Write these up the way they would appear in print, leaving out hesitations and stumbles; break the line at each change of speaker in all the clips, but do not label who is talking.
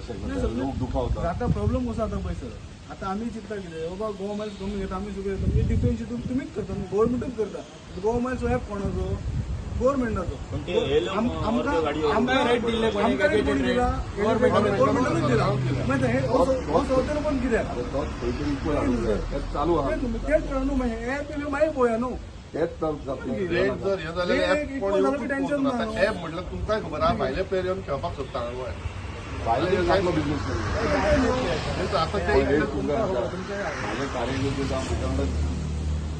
कशें लोक दुखावता.
आता प्रॉब्लेम कसो जाता पळय सर, आतां आमी चिंतता कितें बाबा गोवा मायल्स कमी घेता, आमी सगळें घेता, म्हणजे डिफेन्स तुमीच करता, गव्हर्मेंटूच करता. गोवा मायल्स हो ऍप कोणाचो? गव्हर्मेंटाचो. आमकां
रेट दिल्ले
आमकां रेट कोणी दिला? गव्हर्मेंटानूच दिला. मागीर हे हो सवतेलो पण कित्याक
तोच खंय तरी इक्वल हाडूंक जाय, तेच चालू आहा,
तेच न्हू, मागीर ऍप मागीर पळोवया न्हू.
तेच चालू जातलें.
रेट जर हे जाल्यार
रेट
ऍप कोण
equal जाल्यार
येवपूच
टेन्शन
ना.
ना.
ऍप म्हटल्यार तुमकांय खबर आहा, भायले प्लेयर येवन खेळपाक सोदता हांगा गोंयांत.
भायले येवन आपलो बिझनेस करूं.
आतां ते
पण रेट तुमकां म्हाजे कारें जावं म्हज्या वांगडा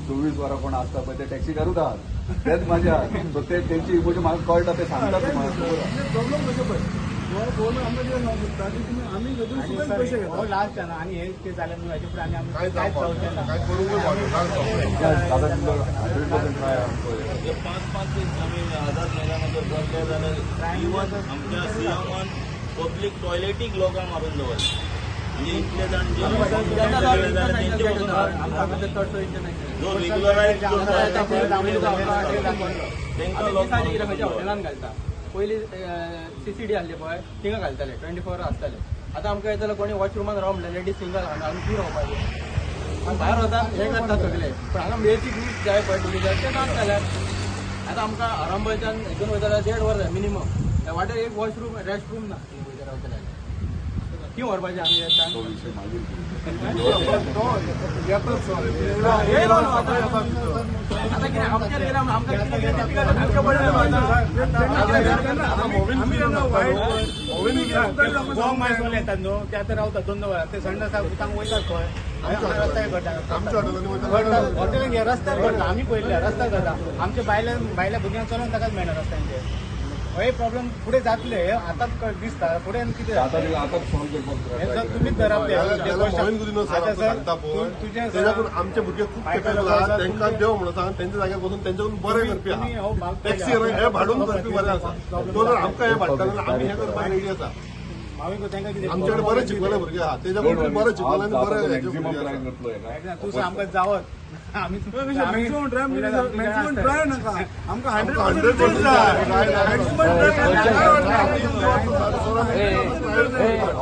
24 वरां कोण आसता पळय ते टॅक्सीकारूच आहात, तेच म्हाजे आहात. सो ते तेंचे इमोशन म्हाका कळटा, ते सांगता तुम्हाला.
प्रॉब्लेम कशें पळय, गव्हर्मेंट आमकां कितें सांगूंक सोदता की तुमी आमी घेतून सुद्दां पयशे
हो
घेता.
लास्ट ना, आनी हे ते जालें न्हू हेजे फुडें आनी आमी
कांय
कांयच
जावपाक
जावचें ना.
कांय करूंकूय पावना.
दादा तुमचो 100% ट्राय आहा.
5-5 आमी आझाद मैदानाचेर बसले जाल्यार इवन आमच्या सीएमान पब्लीक टॉयलेटीक लोकांक मारून दवरले. म्हणजे इतले जाण जे जाल्यार तेंचे पसून जो रेग्युलरायज तेंकां लोक
दिसाचे कितें खंयच्या हॉटेलान घालता. पयलीं सीसीडी आहले पळय थिंगा घालताले, 24 वरां आसताले. आतां आमकां येतलो कोणी वॉशरुमान राव म्हणल्यार लेडीज सिंगल आहा, आमी खंय रावपाचें? आमी भायर वता हें करता सगळे, पूण हांगा बेसीक नीड्स जाय पळय टुरिजाक ते नात जाल्यार आतां आमकां आरांबोलच्यान हितून वयता जाल्यार 1.5 वर जाय मिनिमम. त्या वाटेर एक वॉशरूम रेस्ट रूम ना, थंय वयता रावतले जाल्यार ती व्हरपाचें आमी येता.
तो विशय मागीर.
येयलो न्हू आतां, आतां कितें आमचेर येयला म्हणून आमकां कितें कितें डिफिकल्ट आमकां पडलें न्हू आतां.
गोवा मायल्सवाले येतात न्हू, ते आतां रावतात 2 वरां, ते संडासाक उतांक वयतात खंय रस्त्यार घडटा,
आमच्या हॉटेलांनी वयता
हॉटेलान रस्त्यार घडटा, आमी पळयल्ले रस्त्यार घडटा. आमच्या बायल्या भुरग्यांक चलोन ताकाच मेळना रस्त्यांचेर. हे प्रॉब्लेम फुडें जातले, हे आतांच दिसता फुडें कितें
आतां आतांच सॉल्व करपाक
हे
ट्राय
जर
करा.
तुमीच धरात
मोहीन गुदिन्हो सर
आतां
आमकां
सर
सांगता पळय,
तुजें
तेज्याकून आमचे भुरगे खूब केपेबल आहा, तेंकां देव म्हणून सांग, तेंच्या जाग्यार बसून तेंच्याकून बरें करपी आहा. टॅक्सी हे भाडून करपी बरें आसा, तो जर आमकां हे भाडटा जाल्यार आमी हें करपाक रेडी आसा.
तांकां कितें
आमचे कडेन बरें शिकवले भुरगे आहा, तेज्याकून बरें शिकवले आनी बरें हेजे
मॅक्झिमम
भुरगे
ट्राय
आसा.
करतलो हेका.
तूं आमकां जावत आमी
मॅक्सिमम ट्राय मॅक्सिमम ट्राय नाका, आमकां
100%
100% जाय.
जाय.
मॅक्सिमम ट्राय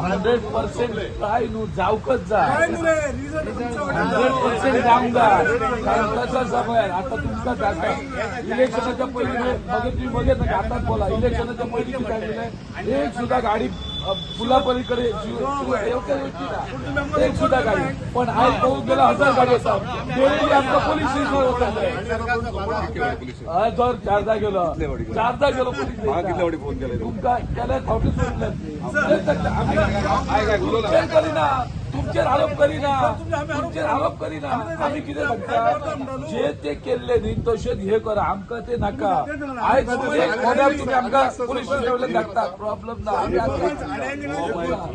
100% ट्राय न्हू जावकच जाय.
ट्राय न्हू रे, रिजल्ट तुमच्या वाटेन जाय.
100% जावंक जाय. कारण कसं आसा पळय आतां तुमकां जाता इलेक्शनाच्या पयलीं मागीर तुमी बघत नाका, आतांच बोला. इलेक्शनाच्या पयलीं कितें जालें, एक सुद्दां गाडी पुला पलीकडे येवची ना, एक सुद्दां गाडी. पण आयज पळोवंक गेल्यार 1000 गाडी आसा. डेली आमकां पोलीस स्टेशनार वता जाय. हय जर चारदा गेलो, चारदा गेलो पोलीस
म्हाका कितले फावटी फोन केले
तुमकां केल्यार फावटी सोडले. तुमचेर करिना, तुमचेर आरोप करिना, तुमचेर आरोप करिना. आमी कितें सांगता, जे ते केल्ले न्ही तशेंच हे करा, आमकां ते नाका. आयज एक कोणाक तुमी आमकां पोलीस स्टेशना वयल्यान धाडटा, प्रॉब्लम ना. आमी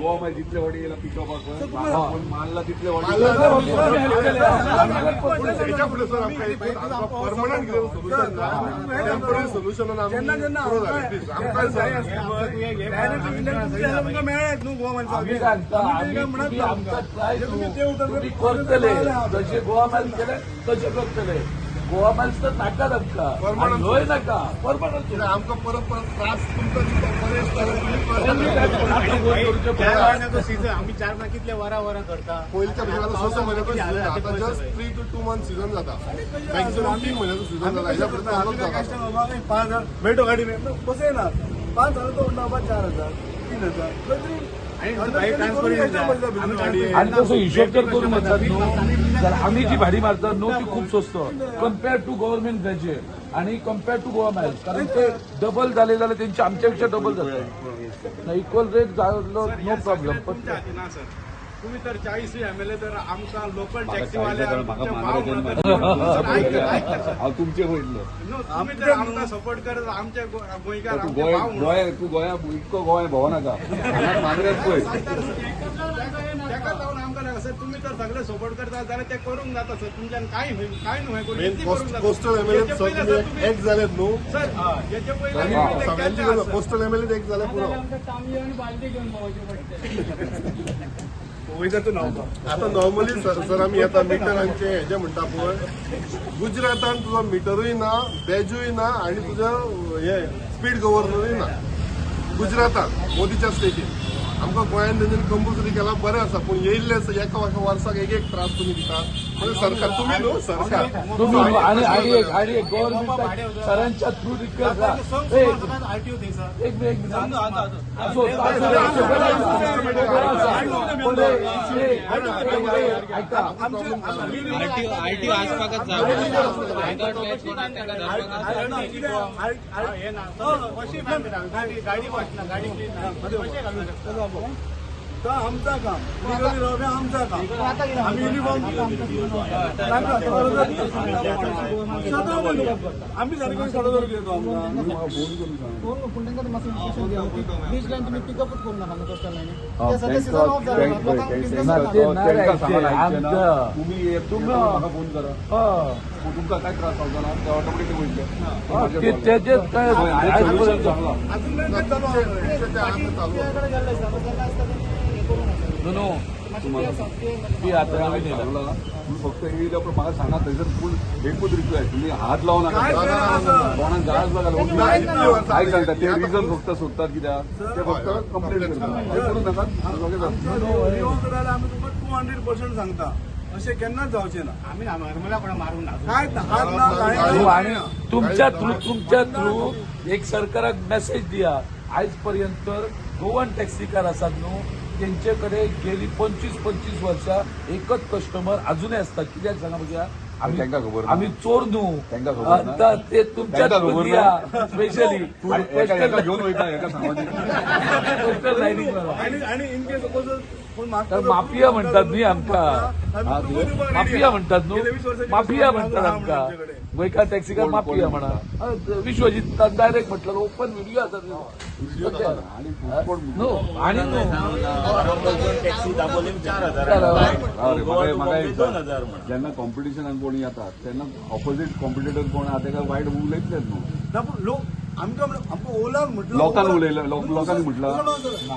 गोवा मागीर जितले फावटी येयला पिकअपाक मारला तितले फावटी
हेल्प केले.
हेच्या फुडें सर आमकां एक परमनंट कितें सोल्युशन जाय, टेम्पररी सोल्युशनान आमी
जेन्ना जेन्ना
पुरो जालें. प्लीज आमकां
जाय आसलें मेळ्ळें न्हू गोवा
आमी
मायल्स.
सांगता, आमी तुमी आमकां ट्राय तुमी करतले जशे गोवा मायल्स केले तशे करतले. गोवा मायल्स तर नाकाच आमकां, आनी ह्योय नाका, परमनंट.
आमकां परत परत त्रास तुमकां दिवपाक बरें दिसता.
चार महिन्याचो सीझन, आमी 4 महिने कितले वरां वरां करता.
पयलींच्या भशेन आतां 6-6 म्हयन्याचो सीझन, आतां जस्ट 3 to 2 month season जाता, मॅक्सिमम 3 म्हयन्याचो सीझन जाता. हेच्या फुडें चालूच जाता.
5,000 मेळटो गाडी बसयना, 5,000 तो म्हणटा बाबा 4,000 3,000.
आनी तसो हिशोब जर करून वचत न्हू जाल्यार आमी जी भाडी मारतात न्हू ती खूब स्वस्त कम्पेअर टू गव्हर्मेंट बॅजे आणि कम्पेअर टू गोवा मायल्स, कारण ते डबल जाले जाल्यार तेंचे आमच्या पेक्षा डबल जाता. इक्वल रेट जालो नो प्रॉब्लम. पण
ना सर, तुम्ही तर 40 एमएलए तर आमकां लोकल टॅक्सीवाले
हांव तुमचे पयतलो.
तुम्ही तर आमकां सपोर्ट करत, आमच्या गोंयकार
तूं गोंय तूं गोंया इतको गोंय भोंवनाका, हांगा मांद्र्यात पळय.
ताका लागून आमकां नाका सर, तुम्ही तर सगळे सपोर्ट करता जाल्यार ते करूंक जाता सर, तुमच्यान काय काय न्हू
मेन कोस्टल एमएलए सर एक जालेत न्हू
सर, हेचे पयलीं
कोस्टल एमएलए एक जाले पुरो.
बालदी घेवन भोंवचें पडटलें.
आता नॉर्मली सर सर आमी येता मिटरांचे हेजे म्हणटा पळय, गुजरातान तुजो मिटरूय ना, बॅजूय ना आनी तुजो हे स्पीड गव्हर्नरूय ना गुजरातान, मोदीच्या स्टेटीन. आमकां गोंयान तेंच्यांनी कंपल्सरी केला बरें आसा, पूण येयल्ले आसा एका एका वर्साक एक एक त्रास तुमी दितात. म्हणजे सरकार तुमी न्हू सरकार
तुम्ही आणि आणि एक आणि एक गव्हर्नमेंट सरांच्या थ्रू रिक्वेस्ट एक मिनिट ऐका.
आरटीओ आसपाकच जाय.
गाडी वाटना, गाडी कशें घालूं शकता?
तो आमचा काम लिगली रावप हें आमचा काम. आमी युनिफॉर्म आमी सारके सडो कितें आमकां
पूण तांकां मातसो बीच लायन तुमी पिकअपूच करूं नाका कोस्टल लायनी.
तुमी म्हाका फोन करा, तुमकां काय त्रास जावचो ना, ते ऑटोमॅटिक वयतले.
तेजेच काय नो ती आता नवीन येयला.
फक्त येयल्या पण म्हाका सांगा थंयसर, पूण एकूच रिक्वेस्ट, तुमी हात लावू नाका कोणाक गाज घालूं. आयक सांगता, ते रिजन फक्त सोदतात कित्याक ते फक्त कंप्लेन करतात, ते करूं नाका.
आमी तुमकां 200% सांगता, अशें केन्नाच जावचें ना.
आमी हरमला कोणा मारूंक ना.
काय हात ना.
आणि तुमच्या थ्रू एक सरकाराक मेसेज दिया. आयज पर्यंत गोवन टॅक्सीकार आसात न्हू, तेंचे कडेन गेली 25-25 वर्सां एकच कस्टमर अजूनय आसता. कित्याक सांगा पळोवया, आमी चोर न्हू, ते तुमच्या दिया स्पेशली
घेवन वयता
कोस्टल लायनीक.
आनी इन केस सपोज
माफिया म्हणटात न्ही आमकां, माफिया म्हणटात न्हू, माफिया म्हणटात आमकां. गोंयकार टॅक्सीकार माफिया म्हणा. विश्वजीत डायरेक्ट म्हटलं, ओपन व्हिडिओ आसा न्हू. आणि
टॅक्सी दाबोली 4000, 2000.
जेन्ना कॉम्पिटिशनान कोण येता तेन्ना ऑपोजीट कॉम्पिटिटर कोण आहा तेका वायट उलयतलेच न्हू.
लोक आमकां आमकां ओलार म्हटलं,
लोकांक उलयलें, लोकांनी म्हटलं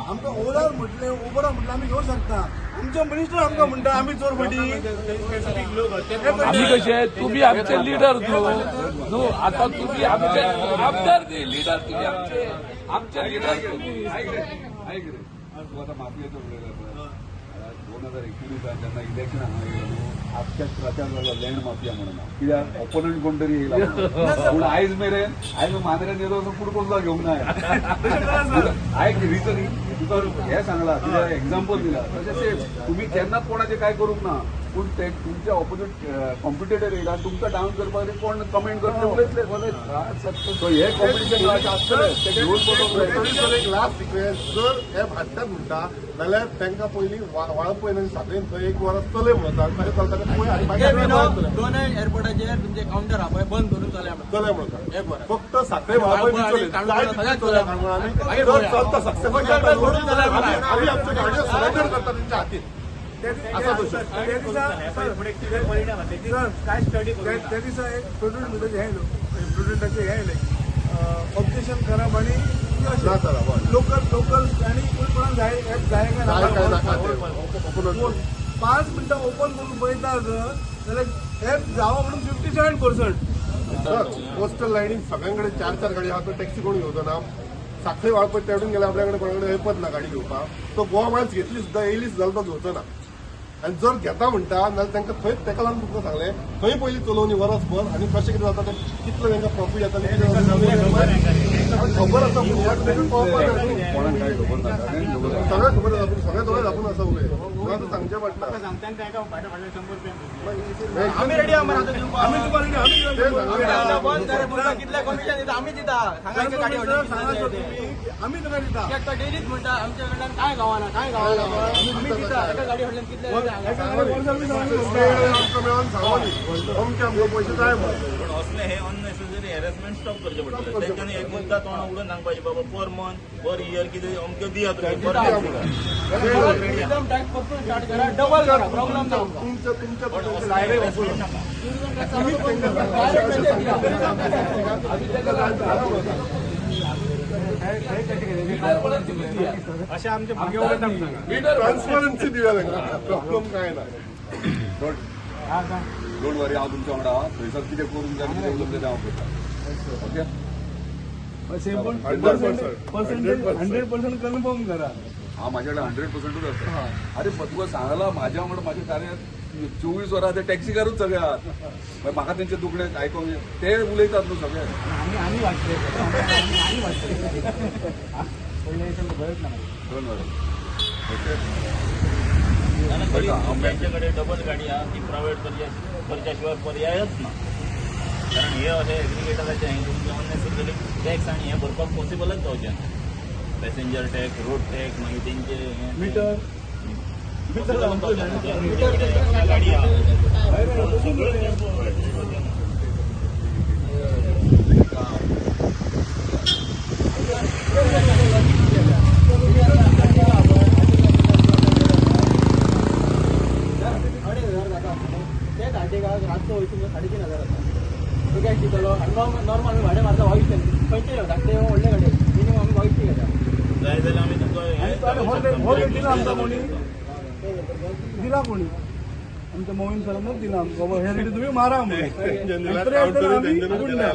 आमकां ओलार म्हटलें, उबराक म्हटलें आमी घेवंक शकता. आमचे मिनिस्टर आमकां म्हणटा आमी चोर फटी.
आमी कशे, तुमी आमचे लिडर न्हू न्हू, आतां तुमी आमचे आमदार न्ही, लिडर तुमी आमचे, आमचे लिडर तुमी.
आयक रे, तूं आतां माफियाचो उलयला पळय. 2019 जेन्ना इलेक्शन हांगा येयलो न्हू, आख्ख्या प्रचार जालो लँड माफिया म्हणून, कित्याक ऑपोनंट कोण तरी येयला. पूण आयज मेरेन आयज मांद्र्यान येयलो कुडको सुद्दां घेवंक ना. आयक रिजन तुका हें सांगलां, कित्याक एग्जाम्पल दिला. तशें सेम तुमी केन्नाच कोणाचें कांय करूंक ना, पूण ते तुमच्या ऑपोजीट कॉम्पिटेटर येयला तुमकां डावन करपाक कोण कमेंट करतले उलयतले. सो हे कॉम्पिटिशन आसतलें, ते घेवन
वचपाक. एक लास्ट रिक्वेस्ट, जर हे हाडटात म्हणटा जाल्यार तांकां पयलीं वाळपय आनी साखळेन थंय एक वरां चलय म्हणून सांग, कशें चलता तें पळय आनी मागीर
दोनय एअरपोर्टाचेर तुमचे कावंटर आहा पळय बंद करून चलय
चलय म्हणून सांग. फक्त साखळे वाळपय बी चलय, जाय तितलें चलय काणकोण. आमी जर चलता सक्सेसफूल जाता आमी आमच्यो गाडयो सरेंडर करता तेंच्या हातीन.
त्या दिसा एक प्रुडंट हें प्रुडंटाचें हें येयलें, ऑब्जेक्शन करप आनी लोकल लोकल आनी कोणाक जाय जाय काय ना. 5 मिनटां ओपन करून पळयता जर जाल्यार ऍप जावं म्हणून 57%.
सर कोस्टल लायनीन सगळ्यां कडेन 4-4 गाडी आहा, तो टॅक्सी कोण घेवचो ना. साखळे वाळपय तेडून गेल्यार आपल्या कडेन कोणा कडेन ऐपत ना गाडी घेवपाक, तो गोवा मायल्स घेतली सुद्दां येयली सुद्दां तो घेवचो ना. आनी जर घेता म्हणटा नाल्यार तांकां थंय तेका लागून तुमकां सांगलें थंय पयलीं चलोवनी वरसभर आनी कशें कितें जाता तें कितलो तांकां प्रॉफीट जाता कितें खबर आसा. कळपाक जाय, सगळें खबर आसा, पूण सगळें दोळे धापून आसा उलय तुका आतां सांगचें पडटा.
आमी रेडी आहा मरे आतां दिवपाक. कितले कमिशन दिता आमी दिता,
आमी तुका दिता.
डेलीच म्हणटा आमच्या कडल्यान काय गावना, काय गावना, आमी दिता. एका गाडी फाटल्यान कितले
पयशे जाय.
पण असले हे अननेसेसरी हॅरेसमेंट स्टॉप करचें पडटलें. तेंच्यांनी एक मुद्दा तोंड उगडून सांगपाचें, बाबा पर मंथ पर इयर कितें अमक्यो दिया तुमी.
टॅक्स परतून स्टार्ट करा, डबल करा, प्रॉब्लम ना.
तुमच्या
अशें आमचे
ट्रान्सपरन्सी दिवया तांकां, प्रॉब्लम काय ना.
Don't वरी, हांव तुमच्या वांगडा आहा. थंयसर कितें करूंक जाय कितें उलोवंक जाय तें हांव करता. ओके.
पर्सेंटेज 100% कन्फर्म करा.
हा माझ्याकडे 100%च आसा. अरे तुका सांगला माझ्या वांगडा माझ्या कार्यात 24 वरां ते टॅक्सीकारूच सगळे आहात. मागीर म्हाका तेंचे दुखणे आयकोंक ते उलयतात न्हू सगळे.
आमी आमी वाचले आमी वाचले पडले बरेच ना.
दोन वरां ओके.
त्यांच्याकडे डबल गाडी आहा ती प्रायव्हेट करच्या शिवाय पर्यायच ना. कारण हे अशें एग्रीगेटराचें हें तुमचें अननेसेसरी टॅक्स आनी हें भरपाक पॉसिबलच जावचें ना. पॅसेंजर टॅक्स, रोड टॅक्स, मागीर तेंचे
मिटर
गाडी आहा सगळें.
2,500 जाता ते धाटेगाव रातचो वयता 3,500 जाता. तूं कॅश दितलो आनी नॉर्मल आमी भाडें मारता 2200. खंयचे धाकटे व्हडले गाडये मिनिमम आमी 2200 घेता.
जाय जाल्यार आमी तुमकां
हो रेट दिला आमकां कोणी दिला कोणी आमच्या मोहीम सरांनूच दिला आमकां बाबा हे रेटी तुमी मारा म्हणून.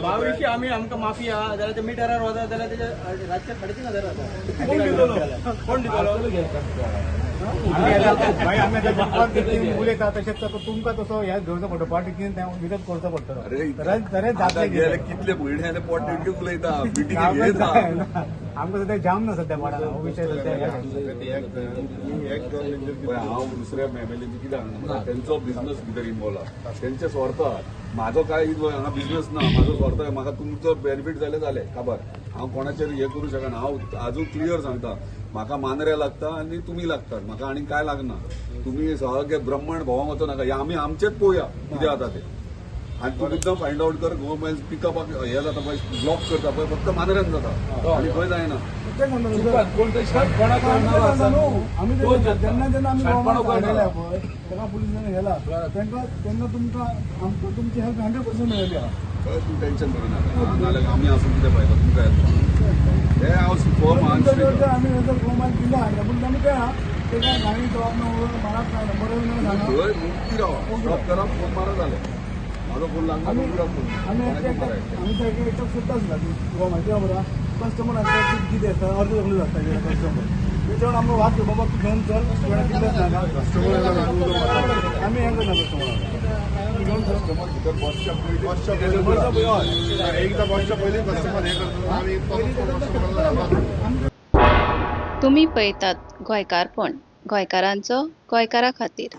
2200 आमी आमकां माफी आहा जाल्यार ते मिटरार वता जाल्यार तेजे रातचे 3,500 जाता.
कोण दितलो कोण दितलो?
आमी आतां उलयता तशेंच तुमकां तसो ह्या घेवचो पडटलो पॉलिटिक्सीन विरोध करचो पडटलो.
अरे कितले म्हयने जाले पोट तिडकीक उलयता मिटींग घेता.
आमकां सद्या जाम ना सद्या पोटान हो विशय सद्या.
हांव दुसऱ्या एमएलएची कितें सांगना, तेंचो बिझनस भितर इनवॉल्व आहा, तेंचे स्वार्थ आहा. म्हाजो काय हांगा बिझनस ना, म्हाजो स्वार्थ म्हाका तुमचो बेनिफीट जालें जालें काबार. हांव कोणाचेर हें करूं शकना. हांव आजून क्लियर सांगता, म्हाका मांद्रे लागता आनी तुमी लागतात, म्हाका आनी काय लागना. तुमी सगळे ब्रह्मांड भोवंक वचो नाका, आमी आमचेच पळोवया कितें जाता तें. आनी तूं मुद्दम फायंड आवट कर. गोवा मायल्स पिकअपाक हें जाता पळय, ब्लॉक करता पळय, फक्त मांद्र्यान जाता आनी खंय जायना.
आमी जेन्ना जेन्ना आमी गोवा पळय तेका पुलिसांनी व्हेला तेंकां तेन्ना तुमकां आमकां तुमची हेल्प 100% मेळ्ळी आहा.
तूं टेन्शन करूं नाका, नाजाल्यार आमी आसून कितें पळयता तुमकां येतलो हे. हांव फॉर्म
आमी गोवा मायल्स दिला पूण आमी काय आहा ते काय गाडी जबाब ना मारात ना बरोबर ना.
थंय मुक्ती रावा, स्टॉप करा, फोन मारा जालें. म्हाजो फोन लागना.
आमी आमी एकटो सोदताच ना गोवा मायल्स कित्याक खबर आहा कस्टमर आसता कितें आसता अर्द सगळें आसता कस्टमर तेच्यावर आमकां वाद बाबा तूं घेवन चल तुवें कितलेंच नाका. आमी हें करना कस्टमराक घेवन चल.
भितर बसच्या पयलीं
एकदा बसच्या पयलीं कस्टमर हें करता आमी.
तुमी पळयतात गोंयकारपण, गोंयकारांचो गोंयकारा खातीर.